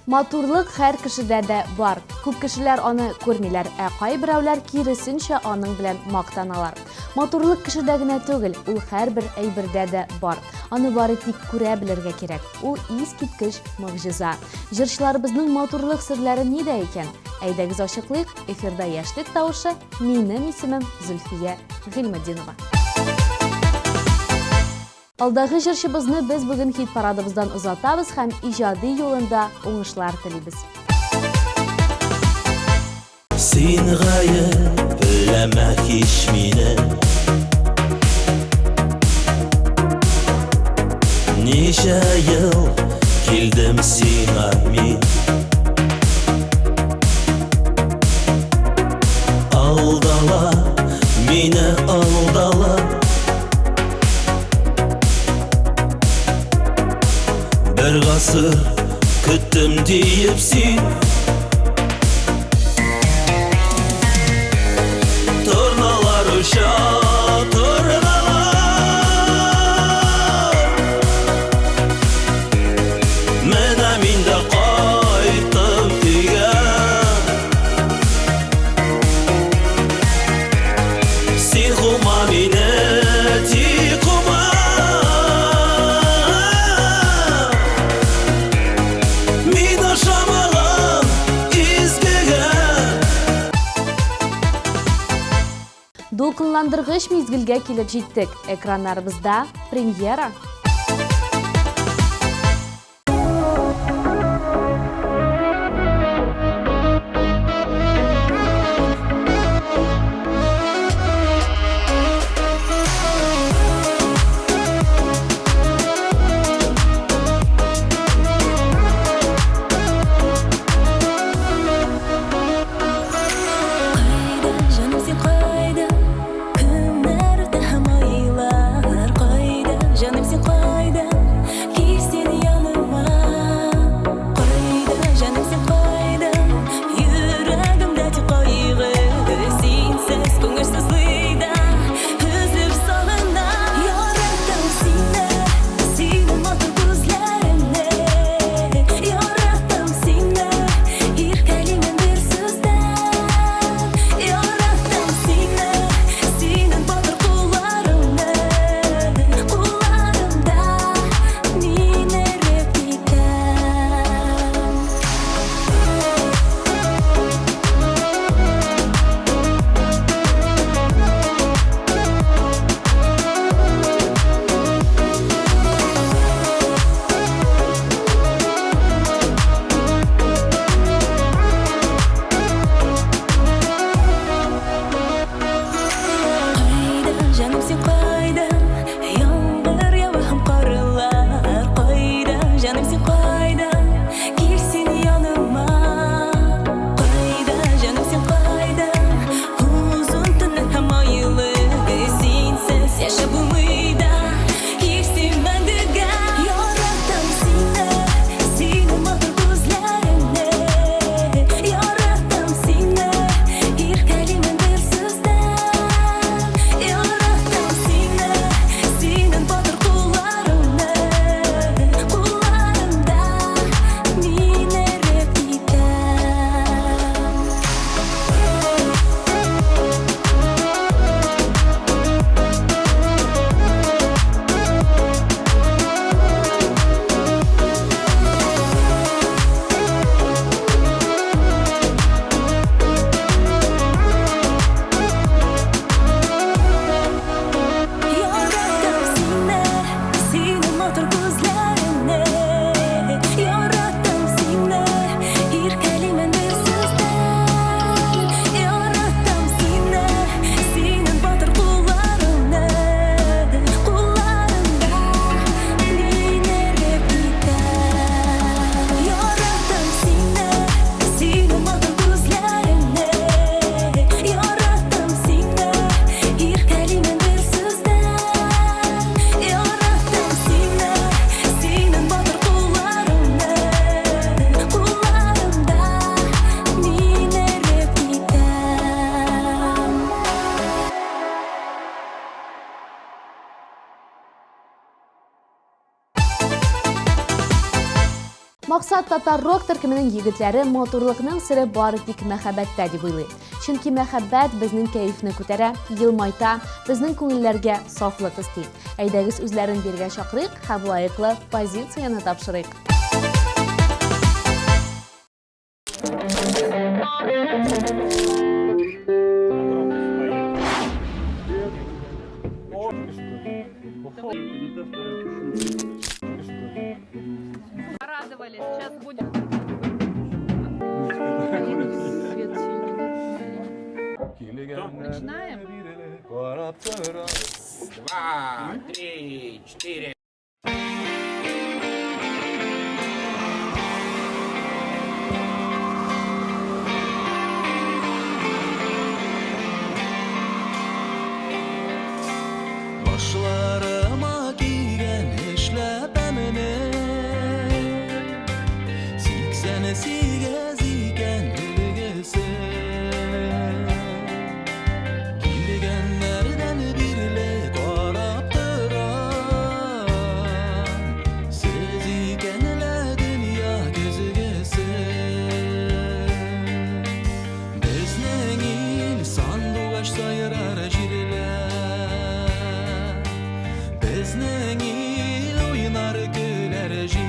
Матурлык һәр кешедә дә бар. Күп кешеләр аны күрмиләр, ә кайберәүләр киресенчә аның белән мактаналар. Матурлык кешедә генә түгел, ул һәрбер әйбердә дә бар. Аны бары тик күрә белергә кирәк. Ул искиткеч могҗиза. Җырчыларыбызның матурлык серләре нидә икән? Әйдәгез ачыклыйк, эфирда Яшьлек тавышы, минем исемем Зөлфия Гыйльметдинова. Алдагы җырчыбызны без бүген хит-парадыбыздан озатабыз һәм иҗади юлында уңышлар телибез. Син гаепләмә һич мине. Ничә ел килдем сиңа мин. Алдала, мине алдала. Бер гасыр көттем диеп син. Торналар оча, торналар. Менә мин дә кайттым өйгә. Син кума мине, тик кума. Мин ошамаган изгегә. Дулкынландыргыч мизгелгә килеп җиттек. Экраннарыбызда премьера. Кайда, җаным, син кайда? Көннәр үтә һәм айлар. Кайда, җаным, син? Максат татар рок төркеменең егетләре матурлыкның сере бары тик мәхәббәттә дип уйлый. Чөнки мәхәббәт безнең кәефне күтәрә, елмайта, безнең күңелләргә сафлык өсти. Әйдәгез үзләрен биргә чакырыйк һәм лаеклы позицияне тапшырыйк. Порадовали. Сейчас будет. Начинаем? Два, три, четыре. Башларыма кигән эшләпәмне 88 икән өлгесе. Килгәннәрдән бирле карап торам, Сез икән лә дөнья көзгесе. Безнең ил сандугач сайрар җирләр, Безнең ил уйнар көләр җил.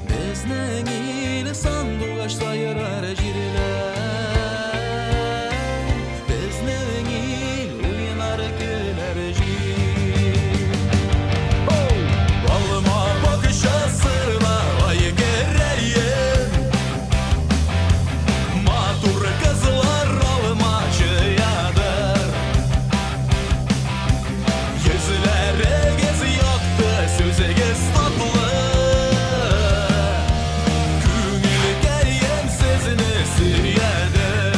Безнең ил сандугач сайрар җирләр, Безнең ил уйнар көләр җил. Алма бакчасына ай керәем, Матур кызлар алма җыядыр. Йөзләрегез якты, сүзегез татлы, Күңелкәем сезне сөядер.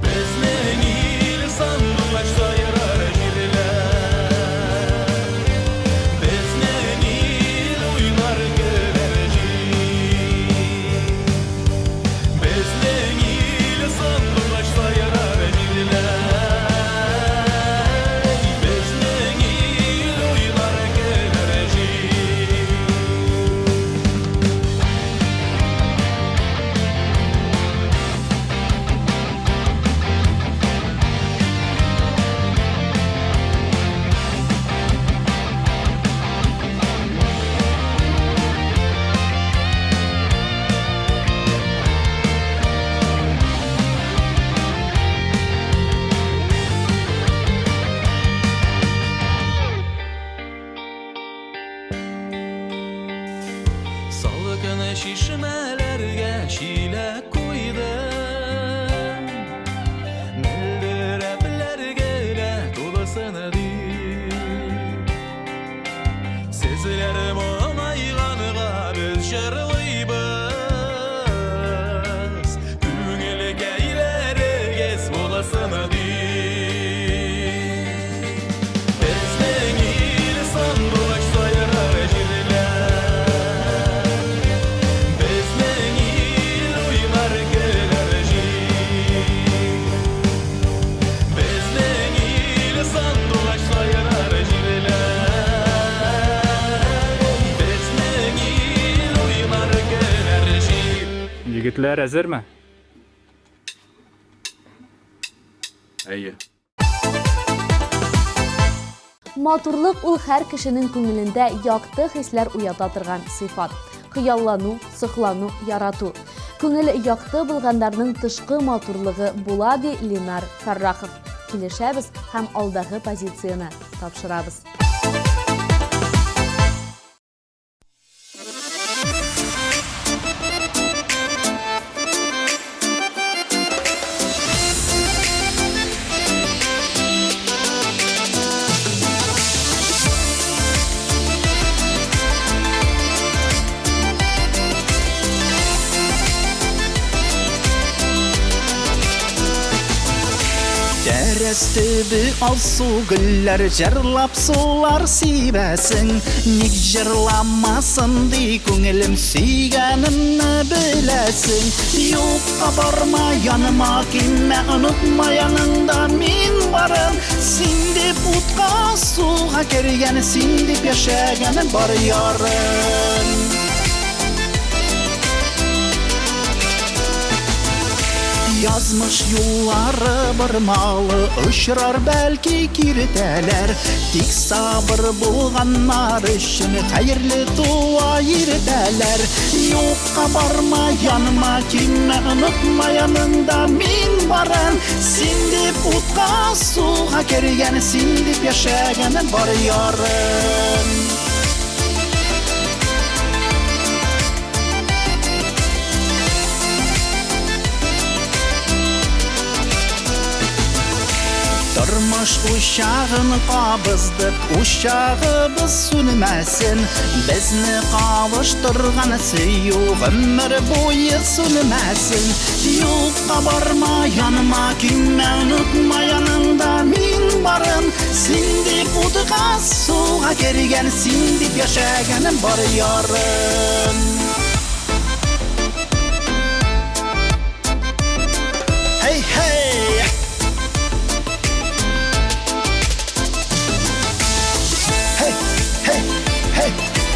Безнең ил сандугач сайрар җирләр, Безнең ил уйнар көләр җил. Безнең ил сандугач сайрар җирләр, Безнең ил уйнар көләр җил. Салкын чишмәләргә чиләк куйдым, Мөлдерәпләр генә тулысын дип. Сезләр моңайганга без җырлыйбыз, Күңелкәйләрегез булсын дип. Безнең ил сандугач сайрар җирләр, Безнең ил уйнар көләр җил. Безнең ил сандугач сайрар җирләр, Безнең ил уйнар көләр җил. Егетләр әзерме? Әйе. Матурлык ул һәр кешенең күңелендә якты хисләр уята торган сыйфат. Хыяллану, соклану, ярату. Күңел якты булганнарның тышкы матурлыгы була, ди Ленар Фәррахов. Килешәбез һәм алдагы позицияне тапшырабыз. Тәрәз төбе алсу гөлләр җырлап сулар сибәсең. Ник җырламасын ди күңелем, сөйгәнемне беләсең. Юкка барма, яныма килмә, онытма яныңда мин барым. Син дип дип утка, суга кергән, син дип яшәгәнем бар ярым. Язмыш юллары бормалы, очрар бәлки киртәләр. Тик сабыр булганнар өчен хәерле туа иртәләр. Юкка барма, яныма килмә, онытма яныңда мин барым. Син дип утка, суга кергән, син дип яшәгәнем бар ярым. Тормыш учагын кабыздык, учагыбыз сүнмәсен. Безне кавыштырган сөю гомер буе сүнмәсен. Юкка барма, яныма килмә, онытма яныңда мин барым. Син дип утка, суга кергән, син дип яшәгәнем бар ярым. Hey, hey! Hey, hey, hey,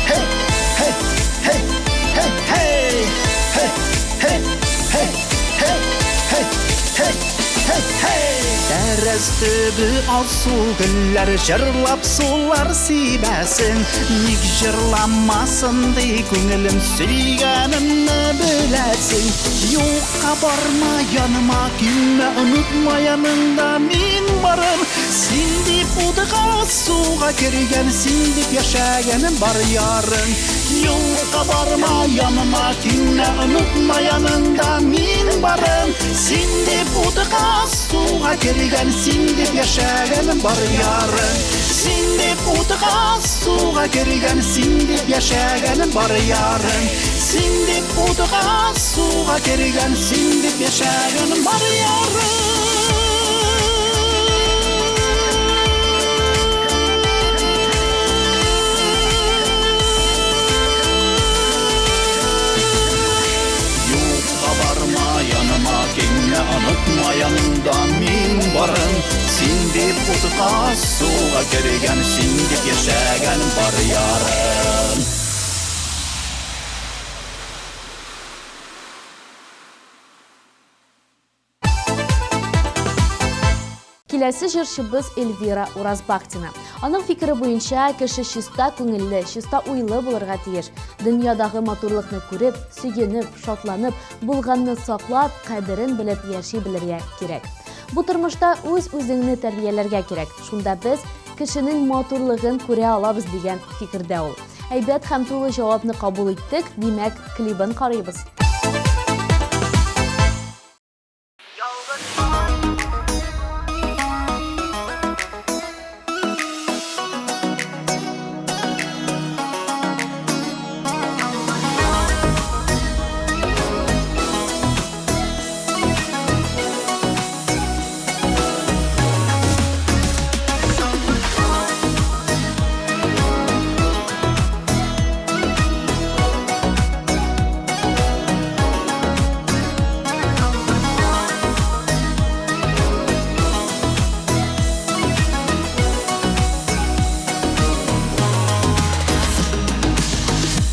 hey, hey, hey, hey, hey, hey, hey, hey, hey, hey, hey, hey, hey. Тәрәз төбе алсу гөлләр җырлап сулар сибәсең. Ник җырламасын ди күңелем, сөйгәнемне беләсең. Юкка барма, яныма килмә, онытма яныңда мин барым. Син дип утка, суга кергән, син дип яшәгәнем бар ярым. Юкка барма, яныма килмә, онытма яныңда мин барым. Син дип утка, суга кергән, син дип яшәгәнем бар ярым. Син дип утка, суга кергән, син дип яшәгәнем бар ярым. Син дип утка, суга кергән, син дип яшәгәнем бар ярым. Юкка барма, яныма килмә, онытма яныңда мин барым. Син дип утка, суга кергән, син дип яшәгән бар ярым. Киләсе җырчыбыз Эльвира Уразбахтина. Аның фикере буенча, кеше чиста күңелле, чиста уйлы булырга тиеш. Дөньядагы матурлыкны күреп, сөенеп, шатланып, булганны саклап, кадерен белеп яши белергә кирәк. Бу тормышта үз-үзеңне тәрбияләргә кирәк. Шунда без кешенең матурлыгын күрә алабыз дигән фикердә ул. Әйбәт һәм тулы җавапны кабул иттек, димәк, клибын карыйбыз.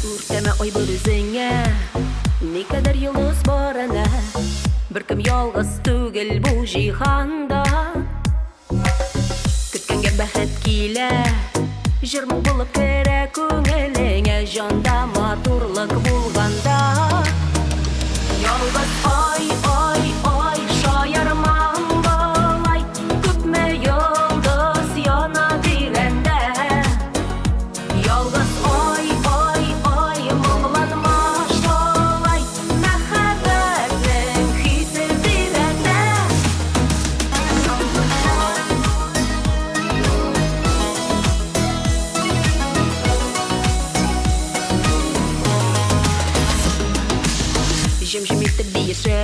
Үртәмә ай бер үзеңә, никадәр йолдыз бар әнә. Беркем ялгыз түгел бу җиһанда. Көткәнгә бәхет килә, җыр-моң булып керә күңелеңә, җанда матурлык булганда. Ялгыз ай, ай, ай, шаярмам болай, күпме йолдыз яна дигәндә. Ялгыз ай, ай, ай, моңланма шулай, мәхәббәтнең хисе тирәндә. Җем-җем итеп биешә,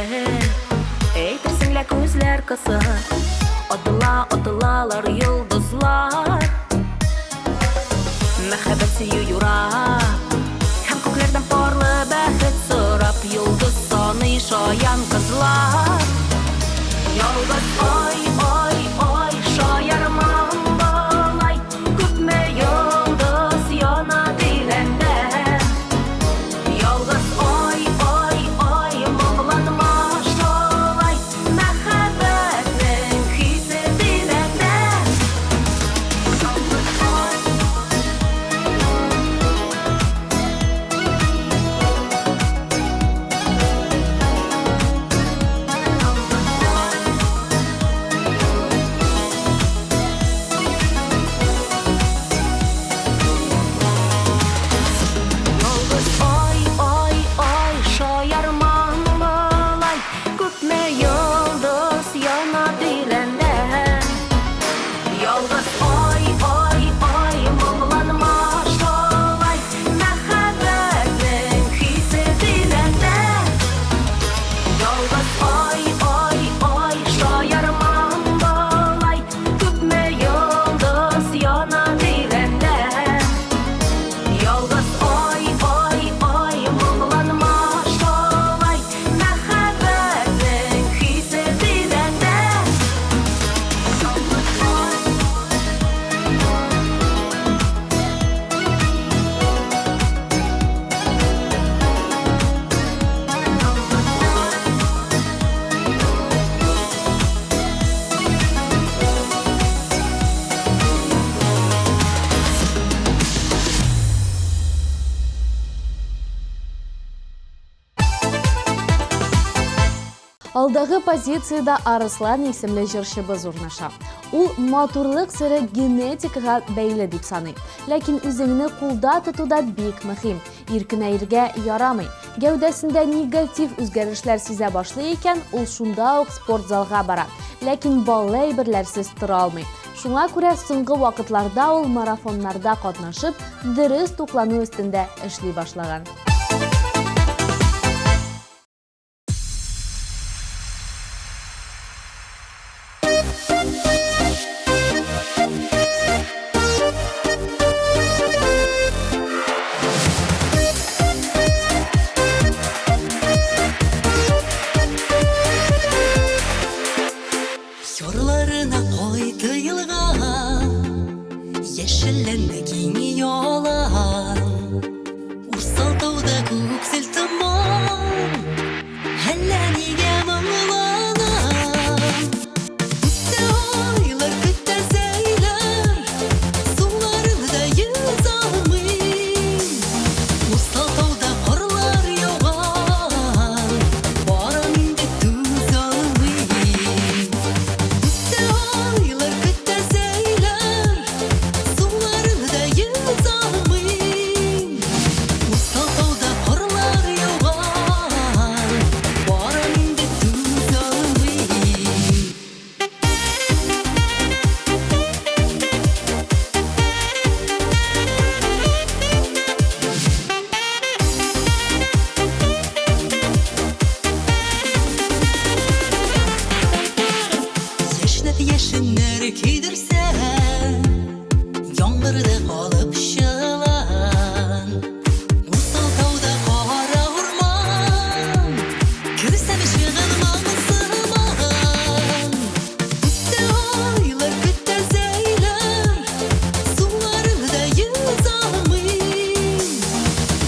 әйтерсең лә күзләр кысып, атыла, атылалар йолдызлар. Мәхәббәт сөю юрап, һәм күкләрдән парлы бәхет сорап, йолдыз саный шаян кызлар. Ялгыз ай, ай, ай, шаярмам болай, Алдагы позициядә Арыслан исемле җырчыбыз урнаша. Ул матурлык сере генетикага бәйле дип саный. Ләкин үзеңне кулда тоту да бик мөһим. Иркенәергә ярамый. Гәүдәсендә негатив үзгәрешләр сизә башлый икән, ул шунда ук спортзалга бара. Ләкин баллы әйберләрсез тора алмый. Шуңа күрә соңгы вакытларда ул марафоннарда катнашып, дөрес туклану өстендә эшли башлаган. Ярларына кайты елга, Яшелләнде киң ялан. Усал тауда күксел томан, Әллә нигә моңланам. Үтте айлар, көтә зәйләр, Суларын да йөзә алмыйм. Усал тауда карлар яуган, Барам инде түзә алмыйм. Үтте айлар, көтә зәйләр, Суларын да йөзә алмыйм. Усал тауда карлар яуган, Барам инде түзә алмыйм. Яшьнәп яшеннәр көйдерсә, Яңгырда калып чылан. Усал тауда кара урман, Керсәм чыгылмам сыман. Үтте айлар, көтә зәйләр, Суларын да йөзә алмыйм.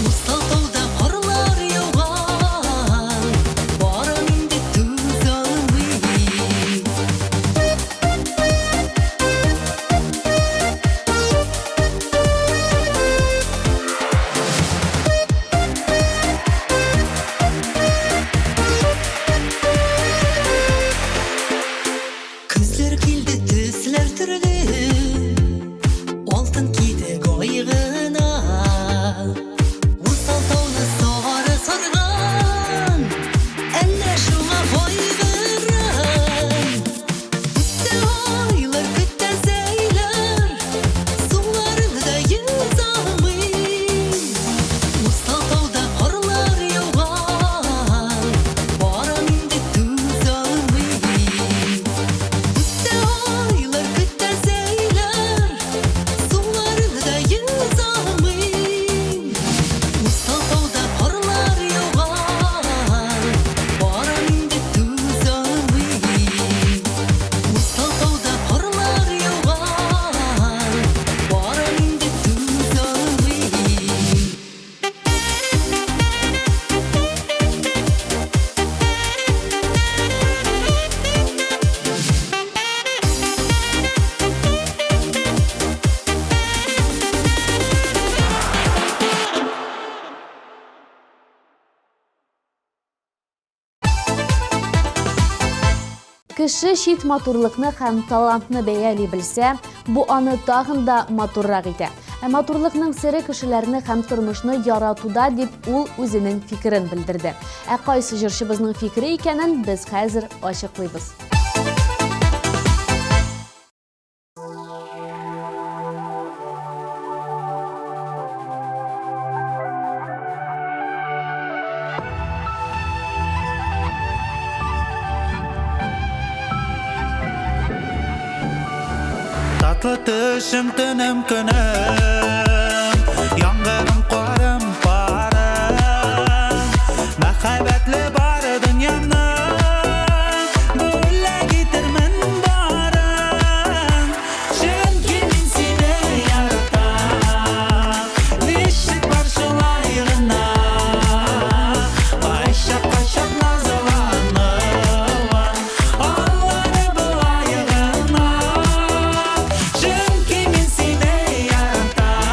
Усал тауда карлар яуган, Барам инде түзә алмыйм. Көзләр килде, төсләр төрле, Алтын киде гайгына. Усал тауны сары сарган, Әллә шуңа кайгырам. Үтте айлар, көтә зәйләр, Суларын да йөзә алмыйм. Усал тауда карлар яуган, Барам инде түзә алмыйм. Үтте айлар, көтә зәйләр, Суларын да йөзә алмыйм. Усал тауда карлар яуган, Барам инде түзә алмыйм. Усал тауда карлар яуган, Барам инде түзә алмыйм. Кеше чит матурлыкны һәм талантны бәяли белсә, бу аны тагын да матуррак итә. Ә матурлыкның сере кешеләрне һәм тормышны яратуда дип ул үзенең фикерен белдерде. Ә кайсы җырчыбызның фикере икәнен без хәзер ачыклыйбыз. Татлы төшем, төнем, көнем, Яңгырым, карым, парым, Мәхәббәтле бар дөньямны Бүләк итермен барын. Чөнки мин сине яратам, Ничек бар шулай гына. Кайчак, кайчак назлануың, Аллары болай гына. Чөнки мин сине яратам.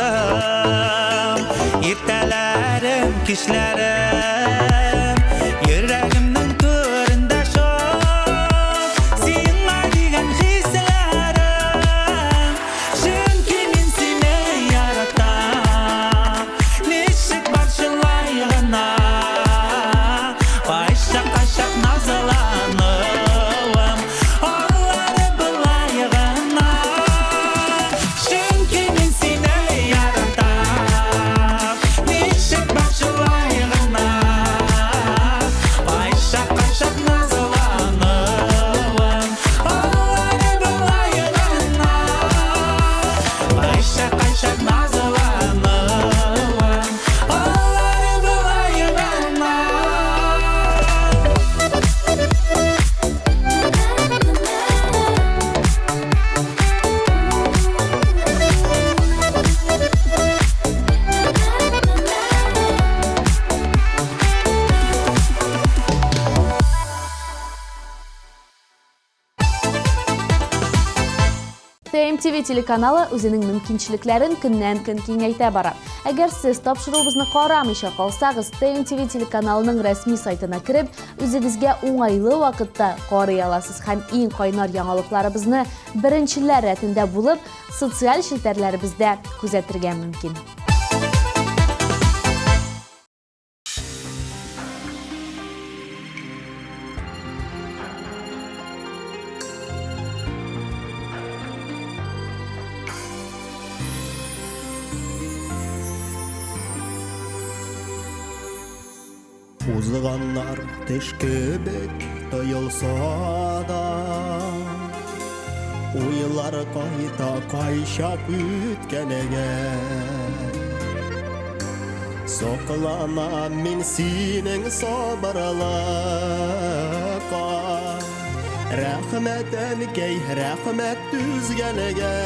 балаларым, иртәләрем, кичләрем, йөрәгемнең түрендә шул сиңа дигән хисләрем. Чөнки мин сине яратам, ничек бар шулай гына. Кайчак, кайчак назлануым, аллары болай гына. Чөнки мин сине яратам, ничек бар шулай гына. Кайчак, кайчак назлануым, аллары болай гына. Кайчак, кайчак назлануым, аллары болай гына. ТМТВ телеканалы үзенең мөмкинчелекләрен көннән-көн киңәйтә бара. Әгәр сез тапшыруыбызны карамыйча калсагыз, ТМТВ телеканалының рәсми сайтына кереп, үзегезгә уңайлы вакытта карый аласыз һәм иң кайнар яңалыкларыбызны беренчеләр рәтендә булып, социаль челтәрләребездә күзәтергә мөмкин. Узганнар төш кебек тоелса да, уйлар кайта кайчак үткәнегә. Сокланам мин синең сабырлыкка. Рәхмәт, әнкәй, рәхмәт түзгәнегә.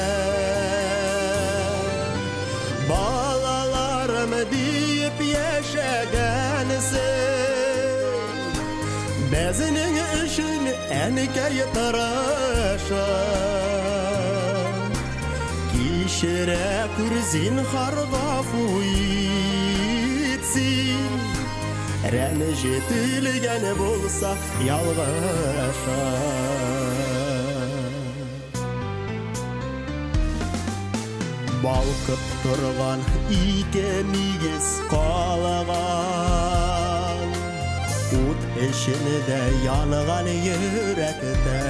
Балаларым диеп яшәгәнсең, безнең өчен әнкәй тырышып. Кичерә күр, зинһар, гафу ит син, рәнҗетелгән булса ялгышым. Балкып торган ике нигез калган, ут эчендә янган йөрәктә.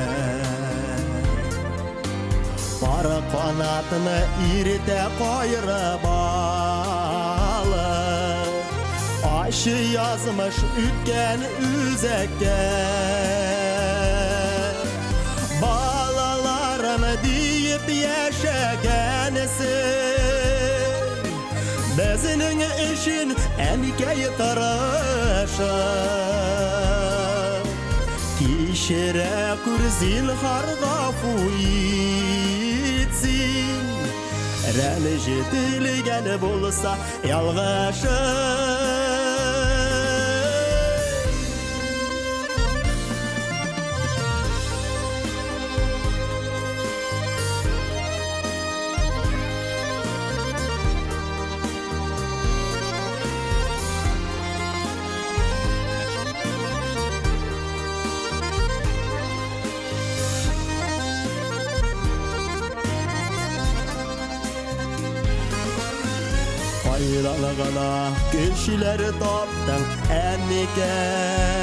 Пар канатны иртә каерып алып, ачы язмыш үткән үзәккә. Балаларым диеп яшәгәнсең, безнең өчен әнкәй тырышып. Кичерә күр, зинһар, гафу ит син, рәнҗетелгән булса ялгышым. Кайдан гына кешеләр таптың, әнкәй,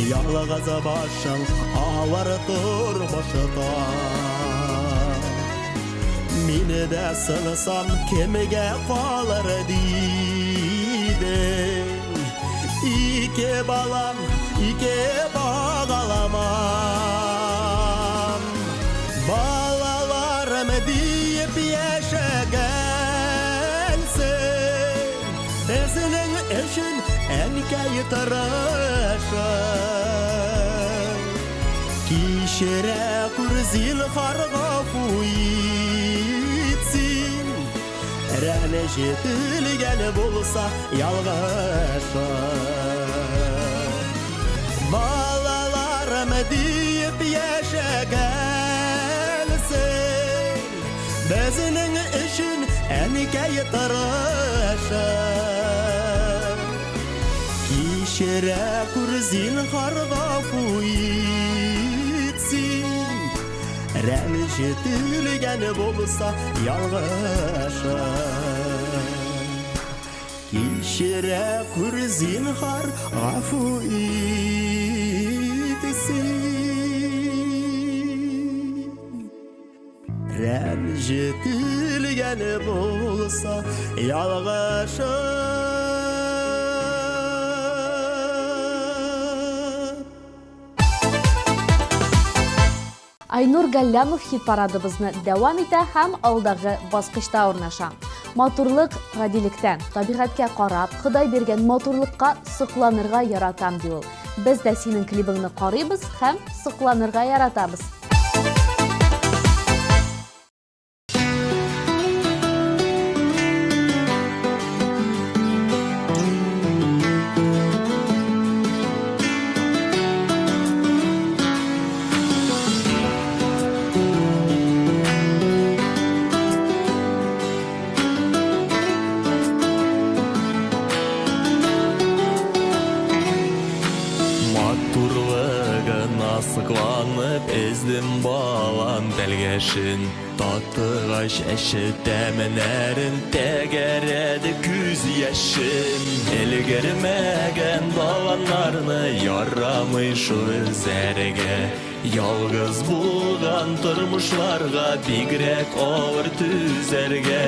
ялгыз башың авыр тормышта. Мине дә сынсам, кемгә калыр дидең. Ике балам, ике багаламам. Балаларым диеп яшәгәнсең, безнең өчен әнкәй тырышып. Кичерә күр, зинһар, гафу ит син, рәнҗетелгән булса ялгышым. Балаларым диеп яшәгәнсең, безнең өчен Әнкәй тырышып. Кичерә күр, зинһар, гафу ит син. Рәнҗетелгән булса ялгышып. Кичерә күр, зинһар, гафу ит син. Рәнҗетелгән булса ялгышып. Айнур Галләмов хит-парадыбызны дәвам итә һәм алдагы баскычта урнаша. Матурлык гадилектә, табигатькә карап, Ходай биргән матурлыкка сокланырга яратам, ди ул. Без дә синең клибыңны карыйбыз һәм сокланырга яратабыз. Матурлыгына сокланып эздем балан тәлгәшен. Татыгач әче тәменнәрен тәгәрәде күз яшем. Өлгермәгән баланнарны ярамый шул өзәргә. Ялгыз булган тормышларга бигрәк авыр түзәргә.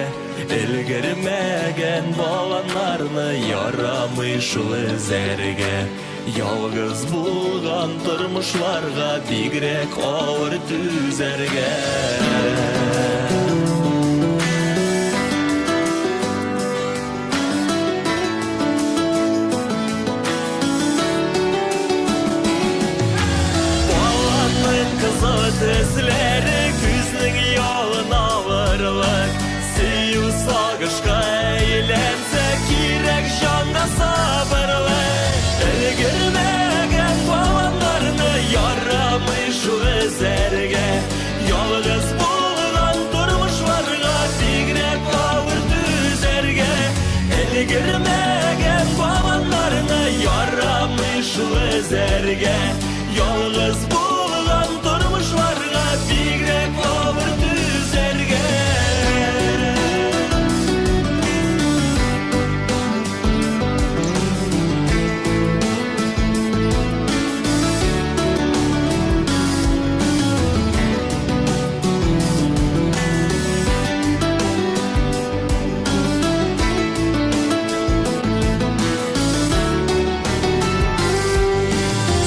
Өлгермәгән баланнарны ярамый шул өзәргә. Ялгыз булган тормышларга бигрәк авыр түзәргә. Баланың кызыл төсләре күзнең явын алырлык. Сөю сагышка әйләнсә кирәк җанга сабырлык. Өлгермәгән баланнарны ярамый шул эзәргә. Ялгыз булган тормышларга бигрәк авыр түзәргә. Өлгермәгән баланнарны ярамый шул эзәргә. Ялгыз булган тормышларга бигрәк авыр түзәргә.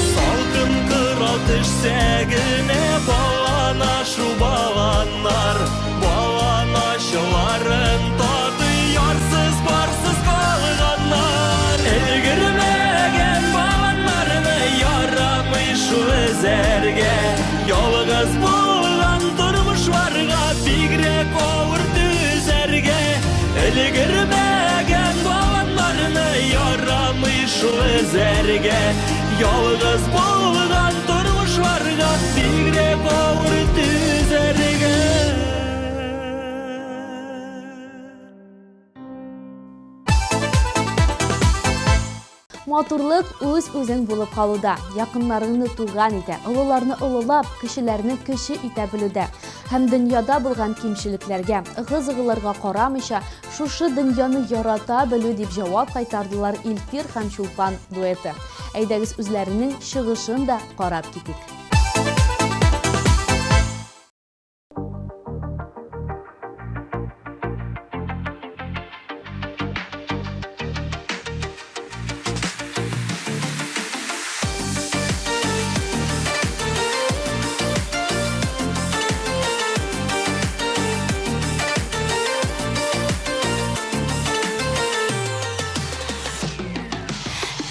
Салкын кырау төшсә генә балана шу баланнар. Баланачыларын татый ярсыз барсыз калганнар. Өлгермәгән баланнарны ярамый шул эзәргә. Ялгыз булган тормышларга бигрәк авыр түзәргә. Өлгермәгән баланнарны ярамый шул эзәргә. Ялгыз булган тормышларга бигрәк авыр түзәргә. Матурлык үз-үзең булып калуда, якыннарыңны туган итә, олыларны олылап, кешеләрне кеше итә белүдә һәм дөньяда булган кимчелекләргә, ыгы-зыгыларга карамыйча, шушы дөньяны ярата белү дип җавап кайтардылар Илфир һәм Чулпан дуэты. Әйдәгез үзләренең чыгышын да карап китик.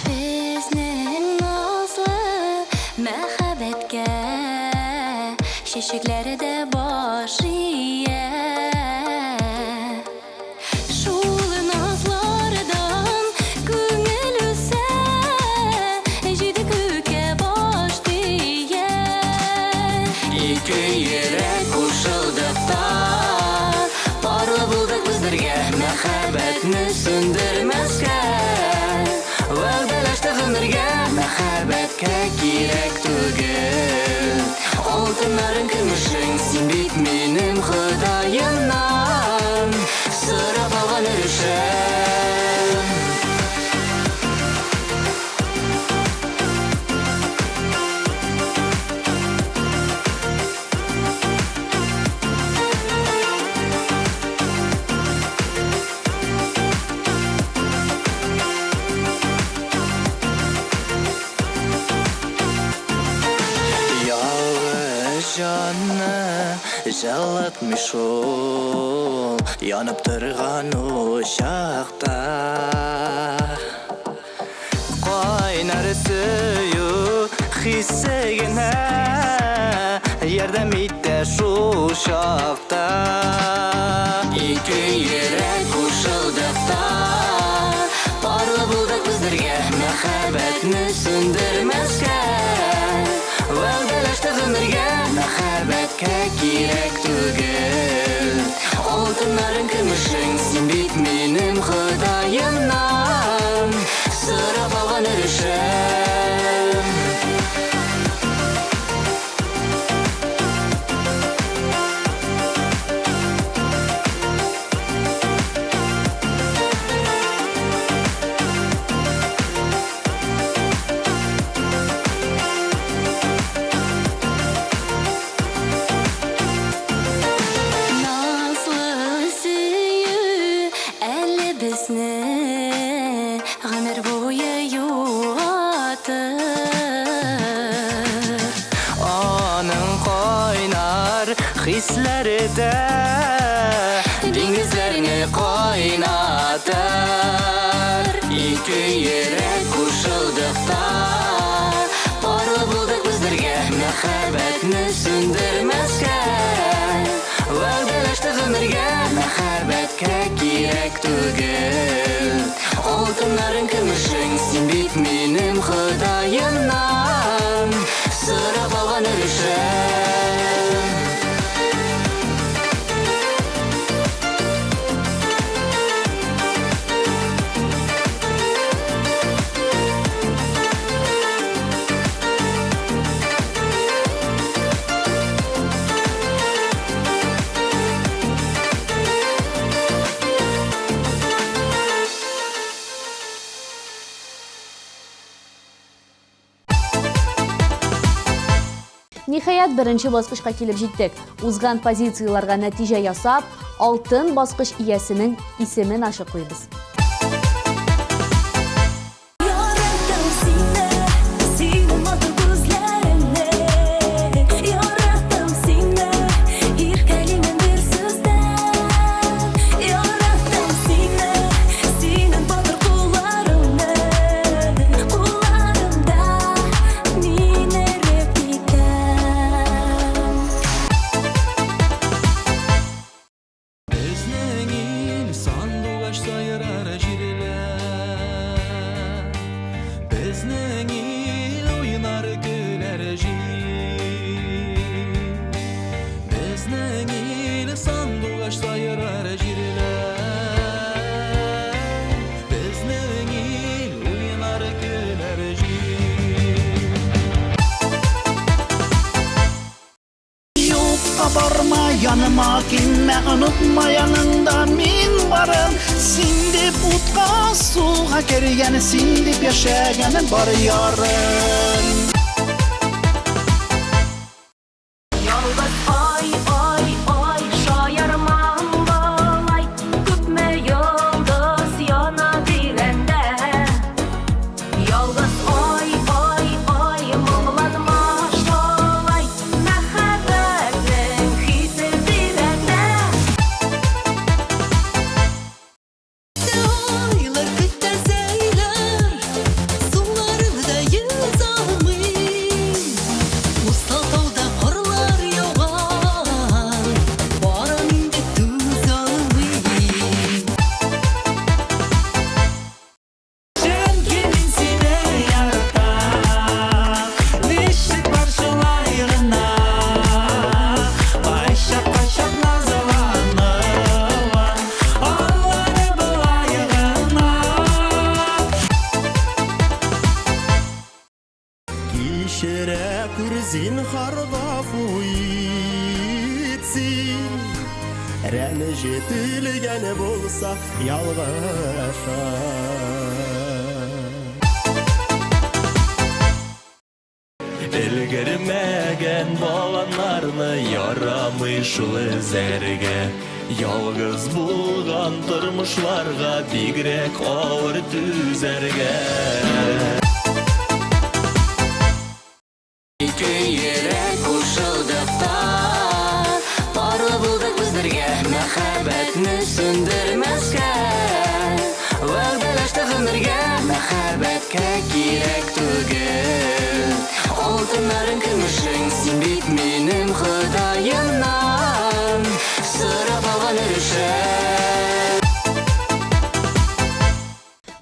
Безнең назлы мәхәббәткә чәчәкләр дә баш ия. Шул назлардан күңел үсә, җиде күккә баш тия. Ике йөрәк кушылдык та, Парлы булдык без бергә. Мәхәббәтне сүндермәскә Вәгъдәләште гомергә. Мәхәббәткә кирәк түгел Алтыннарың, көмешең. Син бит минем Ходаемнан Сорап алган өлешем. Ялгыз җанны җылытмый шул Янып торган учакта. Кайнар сөю хисе генә Ярдәм итә шул чакта. Ике йөрәк кушылдык та, Парлы булдык без бергә. Мәхәббәтне сүндермәскә Вәгъдәләштек гомергә. Мәхәббәткә кирәк түгел Алтыннарың, көмешең. Син бит минем Ходаемнан Сорап алган өлешем. Назлы сөю әле безне гомер буе юатыр. Аның кайнар хисләре дә Диңгезләрне кайнатыр. Ике йөрәк кушылдык та, Парлы булдык без бергә. Мәхәббәтне сүндермәскә Вәгъдәләштек гомергә. Мәхәббәткә кирәк түгел Алтыннарың, көмешең. Син бит минем Ходаемнан Сорап алган өлешем. Ниһаять, беренче баскычка килеп җиттек. Узган позицияләргә нәтиҗә ясап, алтын баскыч иясенең исемен ачыклыйбыз. Яраттым сине, синең матур күзләреңне. Яраттым сине, иркәлимен бер сүздән. Яраттым сине, синең батыр кулларыңны. Кулларымда мин эреп китәм. Безнең ил сандугач сайрар җирләр. Безнең ил уйнар, көләр җил. Безнең ил сандугач сайрар җирләр. Безнең ил уйнар, көләр җил. Юкка барма, яныма килмә, онытма яныңда мин барым. Син дип утка, суга кергән, син дип яшәгән бар ярым. Ялгыз ай, ай, ай, шаярмам болай. Күпме йолдыз яна тирәндә. Ялгыз ай, ай, ай, моңланма шулай. Мәхәббәтнең хисе тирәндә. Айлар көтәрсәйләр, суларында йөз алмый. Зинһар гафу ит син. Рәнҗетелгән булса ялгышам. Өлгермәгән баланнарны ярамый шул эзәргә. Ялгыз булган тормышларга бигрәк авыр түзәргә. Ике йөрәк кушылдык та, парлы булдык без бергә, мәхәббәтне сүндермәскә. Вәгъдәләштек гомергә, мәхәббәткә кирәк түгел. Алтыннарың, көмешең, син бит минем Ходаемнан сорап алган өлешем.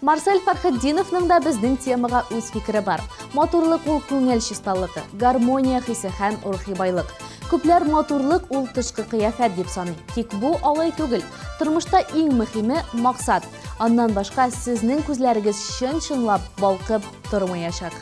Марсель Фәрхетдиновның да безнең темага үз фикере бар. Матурлык ул күңел чисталыгы, гармония хисе һәм рухи байлык. Күпләр матурлык ул тышкы кыяфәт дип саный. Тик бу алай түгел. Тормышта иң мөһиме максат. Аннан башка сезнең күзләрегез чын-чынлап балкып тормаячак.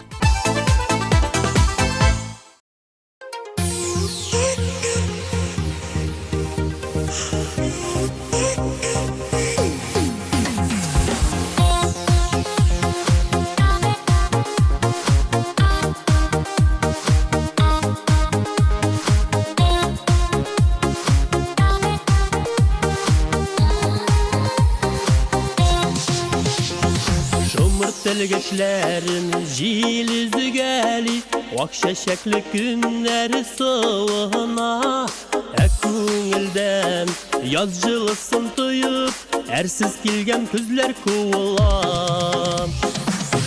Шомырт телгечләрен җил өзгәли, Ак чәчәкле көннәр сылына. Ә күңелдән яз җылысын тоеп, Әрсез килгән көзләр куыла.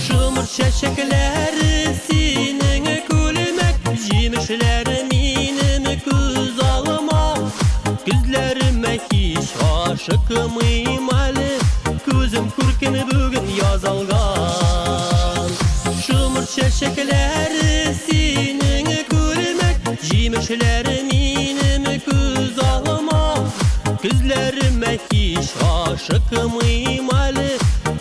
Шомырт чәчәкләре синең күлмәк, Җимешләре минем күз алыма. Күзләремә һич ашыкмыйм әле, Күзем күркен бүген яз алган. Шомырт чәчәкләре синең күлмәк, Җимешләре минем күз алыма. Күзләремә һич ашыкмыйм әле,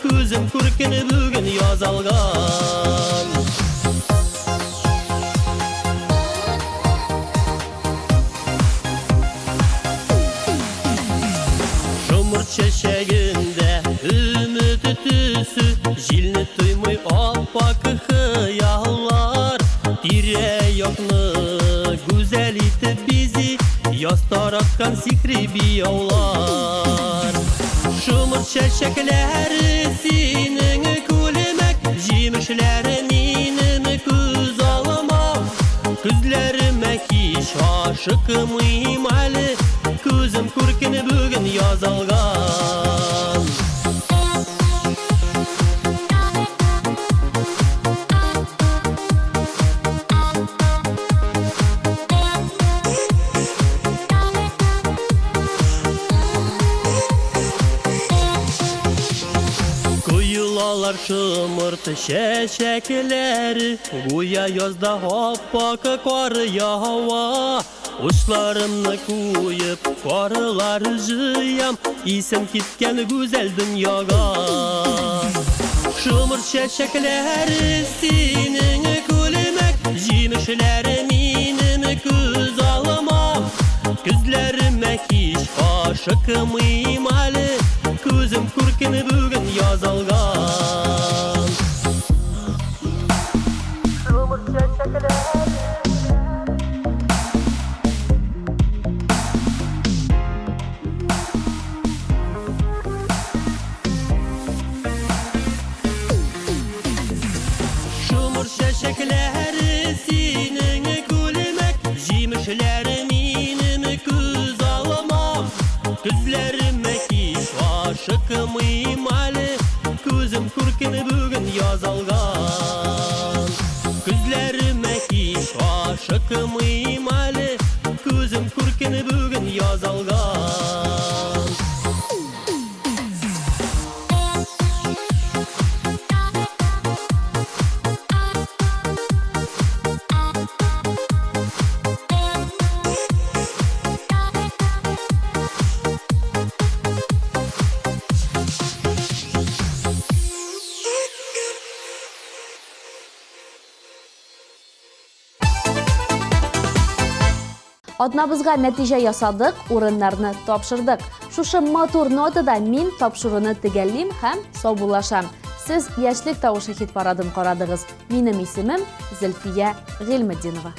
Күзем күркен бүген яз алган. Шомырт чәчәгендә өмет төсе, Җилне тоймый ап-ак хыяллар. Тирә-якны гүзәл итеп бизи, Яз тараткан сихри бияулар. Шомырт чәчәкләре синең күлмәк, Җимешләре минем күз алыма. Күзләремә һич ашыкмыйм әле, Күзем күркен бүген яз алган. Коелалар шомырт чәчәкләре, Гүя язда ап-ак кар ява. Учларымны куеп, карлар җыям, Исем киткән гүзәл дөньяга. Шомырт чәчәкләре синең күлмәк, Җимешләре минем күз алыма. Күзләремә һич ашыкмыйм әле, Күзем күркен бүген яз алган. Шомырт чәчәкләре. Шомырт чәчәкләре синең күлмәк, Җимешләре минем күз алыма. Күзләремә һич ашыкмыйм әле, Күзем күркен бүген яз алган. Күзләремә һич ашыкмыйм әле, Күзем күркен бүген яз алган. Атнабызга нәтиҗә ясадык, урыннарны тапшырдык. Шушы матур нотада мин тапшыруны төгәллим һәм саубуллашам. Сез Яшьлек тавышы хит-парадын карадыгыз. Минем исемем Зөлфия Гыйльметдинова.